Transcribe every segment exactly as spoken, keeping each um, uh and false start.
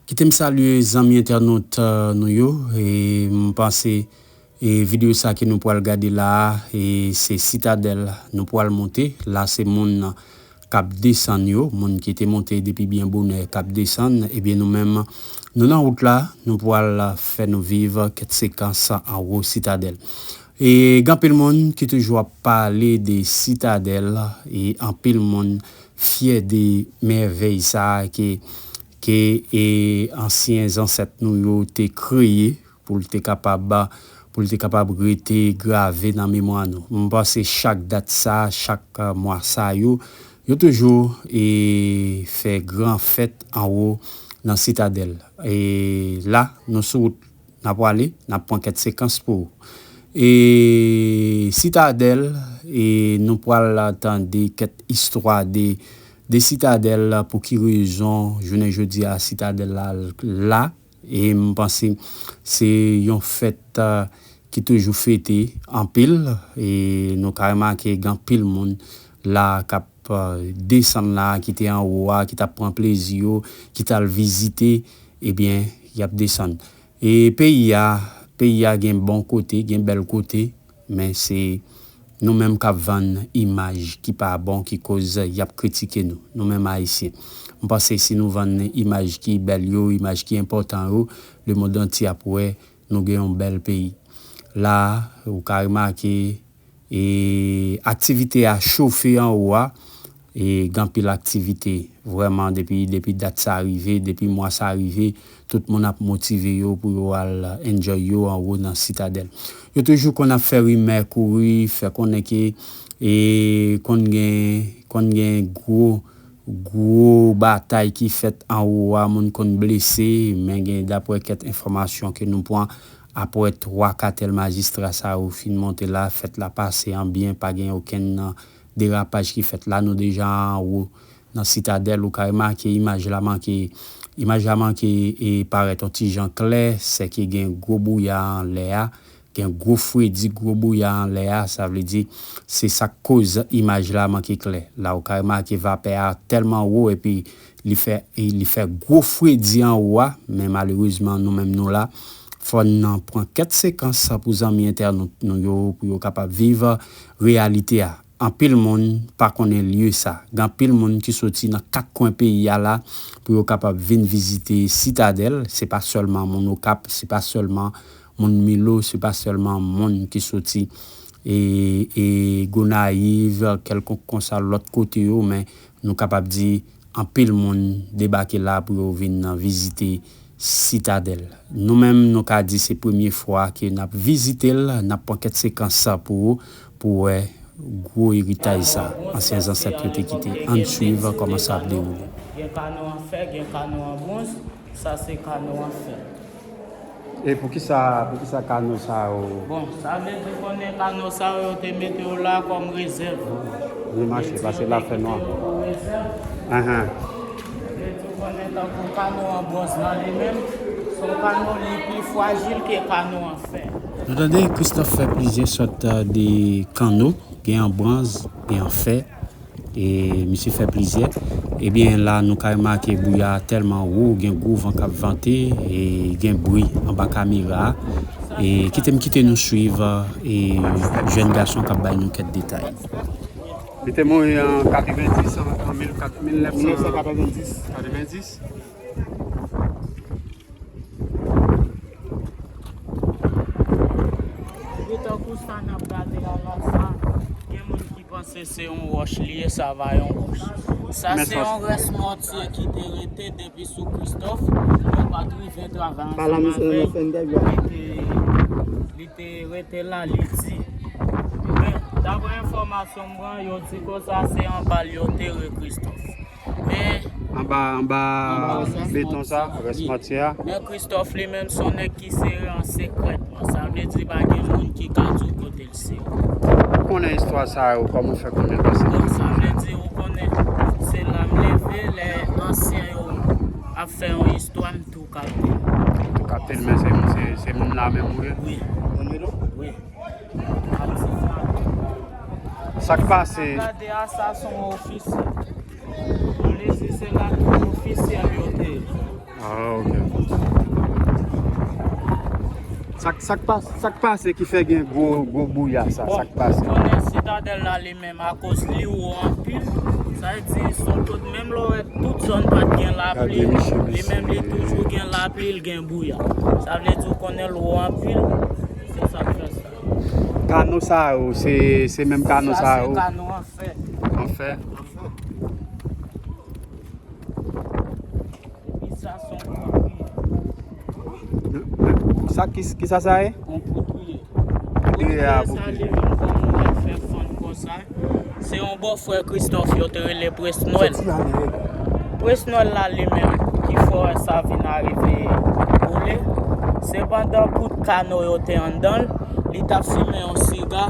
Kite m salye zanmi entènot, eh, nou yo. E m panse, e videyo sa ke nou pral gade la a, e se Sitadèl nou pral monte. La se moun k ap desann yo, moun ki te monte depi byen bonè k ap desann. Ebyen, nou menm, nou nan wout la, nou pral fè nou viv kèk sekans anwo Sitadèl. E gen anpil moun ki toujou ap pale de Sitadèl, e anpil moun fyè de mèvèy sa a ke, ke, e ansyen zansèt nou yo te kreye pou l te kapab, pou l te kapab rete grave nan memwa nou. M panse chak dat sa, chak, eh, mwa sa yo, yo toujou, e fè gran fèt anwo nan Sitadèl. E la, nou sou wout, n ap prale, n ap pran kèk sekans pou ou. E Sitadèl, e nou pral tande kèk istwa de, de Sitadèl, pou ki rezon jounen jodi a Sitadèl la la. E m panse se yon fèt, eh, ki toujou fete anpil. E nou ka remake gen anpil moun la k ap, eh, desann la, ki te anwo a, ki t ap pran plezi yo, ki t al vizite, ebyen, y ap desann. E peyi a, peyi a gen bon kote, gen bèl kote, men se nou menm k ap vann imaj ki pa bon, ki koz y ap kritike nou, nou menm Ayisyen. M panse si nou vann imaj ki bèl yo, imaj ki enpòtan yo, lemonn antye ap wè nou gen yon bèl peyi. La a, ou ka remake, e aktivite a chofe anwo a, e gen anpil aktivite, vrèman, depi, depi dat sa rive, depi mwa sa rive, tout moun ap motive yo pou yo al enjoy yo anwo nan Sitadèl. Yo toujou konn ap fè rimè kouri, fè konnen ke, e konn gen, konn gen gwo, gwo batay ki fèt anwo a, moun konn blese, men gen, daprè kèk enfòmasyon ke nou pran, aprè twa katèl majistra sa yo fin monte la, fèt la pase an byen, pa gen okenn, eh, derapaj ki fèt la. Nou deja anwo nan Sitadèl, ou ka remake imaj la manke, imaj la manke, e parèt yon ti jan klè, sèke gen gwo bouya anlè a, gen gwo fredi, gwo bouya anlè a, sa vle di se sa k koz imaj la manke klè. La ou ka remake vapè a tèlman wo epi li fè, li fè gwo fredi anwo a, men malerezman nou menm nou la, fò n pran kèk sekans pou zanmi entènot nou yo, pou yo kapab viv reyalite a. Anpil moun pa konnen lye sa. Gen anpil moun ki soti nan kat kwen peyi a la pou yo kapab vin vizite Sitadèl. Se pa sèlman moun Okap, se pa sèlman moun Milo, se pa sèlman moun ki soti, e, e Gonayiv, kèlkonk konsa lòt kote yo, men nou kapab di anpil moun debake la pou yo vin vizite Sitadèl. Nou menm, nou ka di se premye fwa ke n ap vizite l, n ap pran kèk sekans sa pou ou, pou wè gwo eritaj sa ansyen zansèt yo te kite. Ann swiv kòman sa ap dewoule. Gen kano an fè, gen kano an bwonz, sa se kano an fè. E poukisa, poukisa kano sa yo? Bon, sa vle di konnen kano sa yo, yo te mete yo la kòm rezèv. Li mache, paske la fè nwa. Yo te mete yo pou rezèv. Ahan. Sa vle di konnen tankou kano an bwonz nan li menm, se yon kano li pi frajil ke kano an fè. Nou tande Christophe fè plizyè sòt, eh, de kano, gen an bwonz, gen an fè. E misye fè plizyè. Ebyen, la, nou ka remake bouya a tèlman wo, gen gwo van k ap vante, e gen bri anba kamera a. E kite m kite nou swiv, e jèn gason k ap bay nou kèk detay. Li te mouri an katrevendis, an, an mil kat, mil nèf san katrevendis. Katrevendis. Li tankou sa n ap gade a la sa, gen moun ki panse se yon wòch li ye, sa va yon wòch. Sa se yon rès mòtye ki te rete depi sou Christophe, yo pa t rive travay ansanm avè l, li te, li te rete la, li di. Men, daprè enfòmasyon m pran, yo di konsa se anba l yo tere Christophe. Men, anba, anba beton sa, rès mòtye a. Men Christophe li menm se yon nèg ki sere an sekrètman. Sa vle di pa gen moun ki ka di w kote l sere. Ou konnen istwa sa yo, kòman w fè konnen l pase? Bon, sa vle di ou konnen se la m leve, lè ansyen yo ap fè yon istwa, m tou kapte l. Tou kapte l, men se, se, se moun la menm ou ye? Wi. Wi. Sa k pase? Gade a, sa se yon ofisye. Sa vle di se la tout ofisyèl yo te ye. Ah, ok. Sa k, sa k pas-, sa k pase ki fè gen gwo, gwo bouya sa? Sa k pase? Bon, konnen Sitadèl la li menm, akoz li wo anpil, sa vle di sou tout, menm lè w wè tout zòn pa t gen lapli, li menm li toujou gen lapli, l gen bouya. Sa vle di w konnen l wo anpil, se sa k fè sa. Kano sa yo, se, se menm kano sa yo? Sa se kano an fè. An fè? Epi sa se yon poudriye. Sa ki, ki sa sa ye? Yon poudriye. Poudriye a, poudriye sa li menm, kòman w wè l fè fann konsa? Se yon bòfrè Christophe yo te rele Prince Noël. Soti ale. Prince Noël la li menm ki fè sa vin arive boule. Se pandan poud kano yo te anndan l, li t ap fimen yon siga.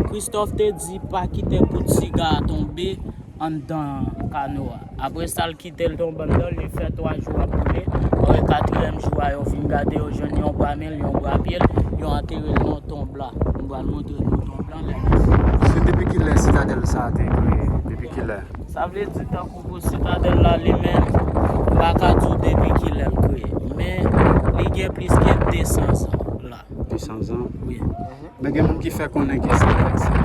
Christophe te di pa kite poud siga a tonbe anndan kano a. Apre sa, l kite l tonbe anndan, li fè twa jou ap boule. Apre katriyèm jou a, yo vin gade, yo jwenn yon bra men l, yon bra pye l, yo antere l nan tonb la. M pral montre nou tonb la lè nou. Se depi kilè Sitadèl sa a te kreye? Depi kilè? Sa vle di tankou pou Sitadèl la li menm, m pa ka di w depi kilè l kreye. Men, li gen plis ke de san zan la. De san zan? Wi. Men gen moun ki fè konnen ke se vennsenk.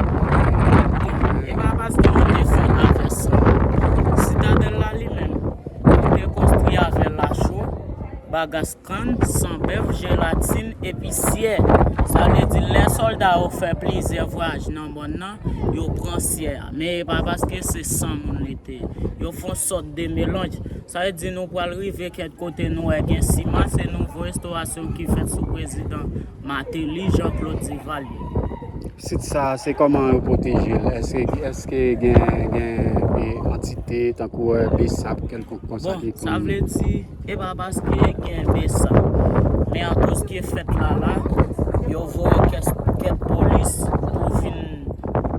E pa paske yo te fèt avè san. Sitadèl la li menm, yo te konstwi avè lacho, bagas kann, san bèf, jelatin, epi syè. Sa vle di lè sòlda yo fè plizyè vwayaj nan mòn nan, yo pran syè a. Men e pa paske se san moun li te ye. Yo fè yon sòt de melanj. Sa vle di nou pral rive kèk kote nou wè gen siman, se nouvo restorasyon ki fèt sou prezidan Martelly, Jean Claude Duvalier. Sit sa a, se kòman yo pwoteje l? Èske, èske gen, gen, e, antite tankou, e, besap kèlkonk konsa ki konn... Bon, sa vle di, e pa paske gen besap. Men akoz ke fèt la la, yo voye kèk, kèk polis pou vin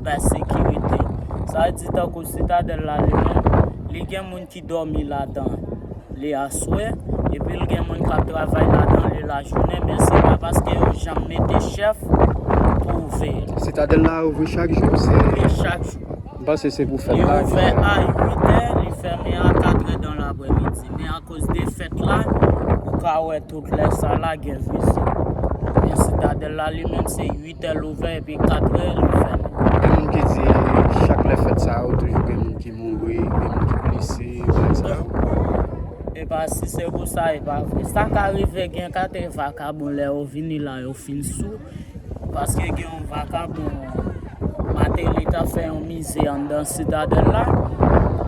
bay sekirite. Sa vle di tankou Sitadèl la li menm, li gen moun ki dòmi ladan li aswè, epi l gen moun k ap travay ladan li lajounen, men se pa paske yo janm mete chèf pou veye l. Sitadèl la ouvri chak jou, se... Wi, chak jou. M panse se pou fèt la. Li ouvè a uit è, li fèmen a kat è dan laprèmidi. Men akoz de fèt la, ou ka wè tout lè sa la gen vizit. Men Sitadèl la li menm se uit è l ouvè epi kat è l fèmen. Gen moun ki di chak lè fèt sa yo, toujou gen moun ki mouri, gen moun ki blese, bagay sa yo. Epa, si se pou sa, e pa vre. Sa ka rive gen ka te vakabon lè yo vini la, yo fin sou. Paske gen yon vakabon, Martelly t ap fè yon mize anndan Sitadèl la,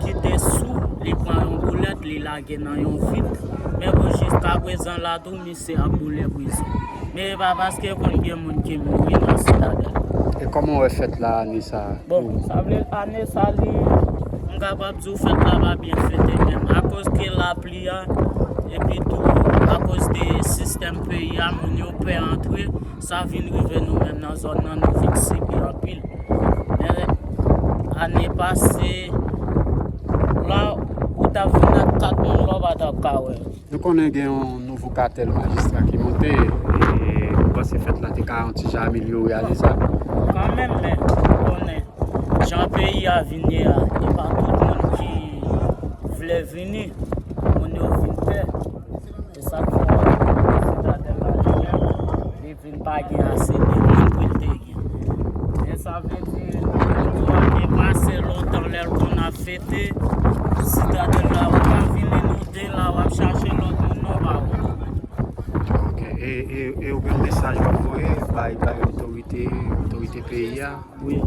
ki te sou, li pran yon boulèt, li lage nan yon vit. Men pou jiskaprezan la tou, misye ap boule prizon. Men e pa paske konn gen moun ki mouri nan Sitadèl. E kòman w wè fèt la ane sa a? Bon, sa vle ane sa li, m kapab di w fèt la pa byen fete menm. Akoz ke lapli a, epi tou akoz de sistèm peyi a, moun yo pè antre, sa vin rive nou menm nan zòn nan, nou vin sibi anpil. Men ane pase, la, ou t ap vin ak kat moun la, w pa t ap ka wè. Nou konnen gen yon nouvo katèl majistra ki monte, e ou panse fèt la te ka yon ti jan amelyore ane sa? Kanmenm, men, ou konnen, jan peyi a vin ye a, e pa tout moun ki vle vini, moun yo vin pè. E sa k fè w wè Sitadèl la li menm, li vin pa gen ase de moun pou l te gen. Men sa vle di, nou ap depase lontan lè l konn ap fete, Sitadèl la, ou pa vini nou de la, w ap chache lòt moun, non, w pa wè. Ok. E, e, e ou gen yon mesaj w ap voye bay, bay otorite, otorite peyi a? Wi.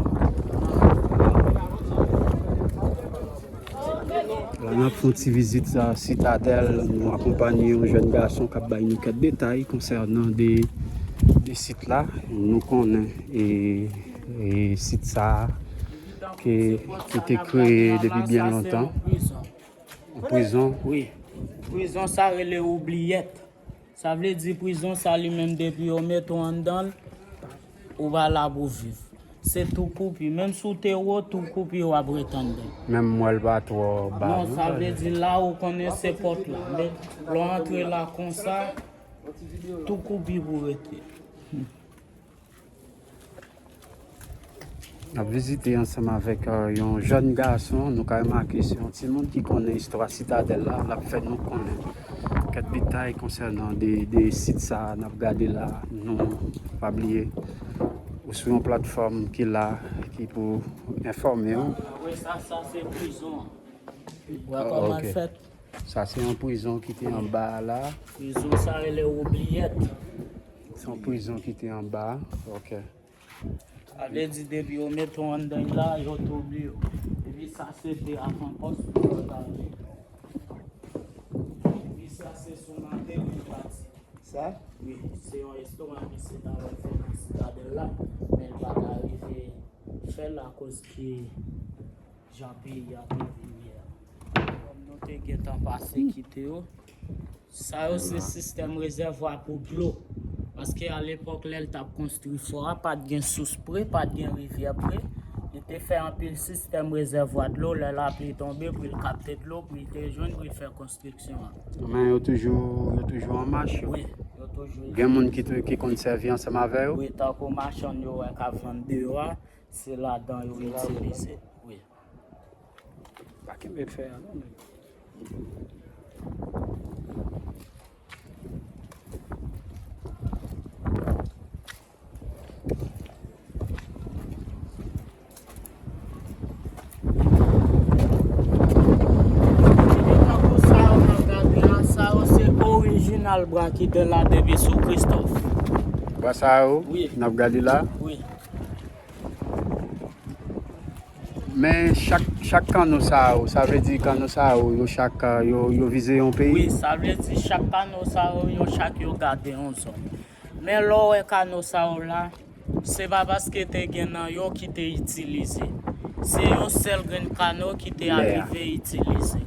La, n ap fè yon ti vizit, a, Sitadèl. Nou akonpanye yon jèn gason k ap bay nou kèk detay konsènan de, de sit la. Nou konnen, e, e sit sa a ke, ki te kreye depi byen lontan. Yon prizon. Wi. Prizon sa rele oubliyèt. Sa vle di prizon sa li menm depi yo mete w anndan l, ou pa la pou viv. Se tou koupi. Menm si w te wo, tou koupi w ap ret anndan. Menm mwèl pa twò ba. Non, sa vle di la ou konnen se pòt la. Men lè w antre la konsa, tou koupi pou rete. N ap vizite ansanm avèk, euh, yon jèn gason. Nou ka remake se yon timoun ki konnen istwa Sitadèl la. L ap fè nou konnen Kèk detay konsènan de, de sit sa a n ap gade la, nou pa bliye, ou sou yon platfòm ki la, ki pou enfòme w. Apre sa, sa se prizon an. Ou wè kòman l fèt? Sa se yon prizon ki te anba a la. Prizon sa rele oubliyèt. Se yon prizon ki te anba a. Ok. Sa vle di depi yo mete w anndan la, yo tou bliye w. Epi sa se de avan pòs pou yo ta vle. Epi sa se sou maten pou yo pati. Sa? Wi, se yon restoran misye ta pral fè nan Sitadèl la, men l pa ta rive fè l akoz ki jan peyi a te vin ye a. Kòm nou te gentan pase kite yo, sa yo se sistèm rezèvwa pou dlo. Paske alepòk lè l t ap konstwi fò a, pa t gen sous pre, pa t gen rivyè pre. Li te fè anpil sistèm rezèvwa dlo, lè lapli tonbe pou l kapte dlo, pou l te jwenn pou l fè konstriksyon an. Men yo toujou, yo toujou an mach yo. Wi, yo toujou. Gen moun ki, tou- ki konn sèvi ansanm avè yo? Wi, tankou machann yo wè k ap vann deyò a, se ladan yo itilize. Wi. Pa kenbe fè a non, nèg. Tankou sa yo n ap gade a, sa yo se orijinal bwa ki te la depi sou Kristòf. Bwa sa yo n ap gade la? Wi. Men chak, chak kanno sa yo, sa vle di kanno sa yo, yo chak, euh, yo, yo vize yon peyi? Wi, sa vle di chak kanno sa yo, yo chak yo gade yon zòn. Men lè w wè kanno sa yo la, se pa paske te gen nan yo ki te itilize. Se yon sèl grenn kanno ki te arive itilize.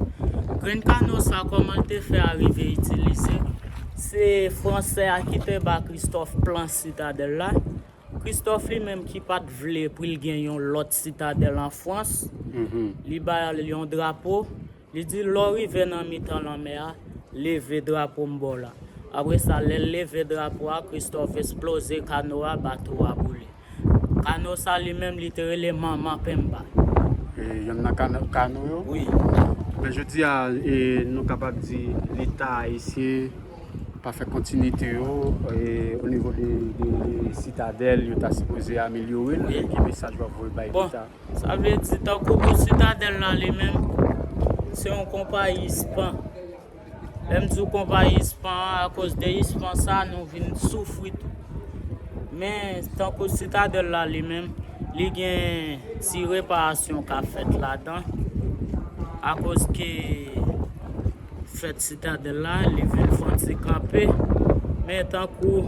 Grenn kanno sa, kòman l te fè arive itilize? Se Fransè a ki te ba Kristòf plan Sitadèl la. Kristòf li menm ki pa t vle pou l gen yon lòt sitadèl an Frans, li ba l yon drapo, li di, "Lè w rive nan mitan lanmè a, leve drapo m ba w la." Apre sa, lè l leve drapo a, Kristòf esploze kano a, bato a boule. Kano sa li menm, li te rele Manman Penmba. E, yonn nan kano, kano yo? Wi. Men jodi a, e, nou kapab di Leta ayisyen pa fè kontinite yo, e, o nivo de, de, de Sitadèl, yo ta sipoze amelyore l. Wi. Ki mesaj w ap voye bay Leta? Bon, sa vle di, tankou pou Sitadèl la li menm, se yon konpayi ispan. Lè m di w konpayi ispan an, akoz de ispan sa, nou vin soufri tou. Men, tankou Sitadèl la li menm, li gen ti reparasyon k ap fèt ladan, akoz ke fèt Sitadèl la, li vin fè yon ti kanpe. Men tankou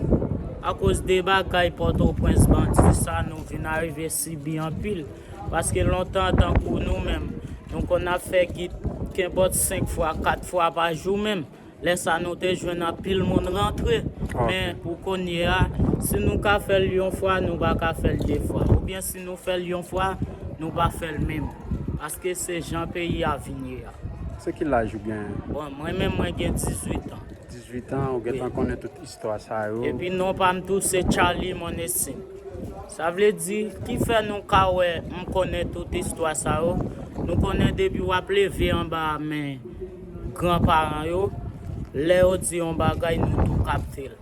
akoz de bagay Pòtoprens bandi sa, nou vin arive sibi anpil. Paske lontan, tankou nou menm, nou konn ap fè git kenpòt senk fwa, kat fwa pa jou menm. Lè sa nou te jwenn anpil moun rantre. Ok. Men pou kounye a, si nou ka fè l yon fwa, nou pa ka fè l de fwa. Oubyen si nou fè l yon fwa, nou pa fè l menm. Paske se jan peyi a vin ye a. Se ki laj ou gen? Bon, mwen menm, mwen gen dizuit an. Dizuit an, ou gentan konnen tout istwa sa yo. Epi non pa m tou se Charlie Monestin. Sa vle di, ki fè nou ka wè m konnen tout istwa sa yo, nou konnen depi w ap leve anba men granparan yo, lè yo di yon bagay, nou tou kapte l.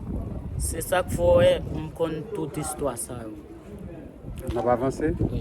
Se sa k fè w wè m konn tout istwa sa yo. N ap avanse? Wi.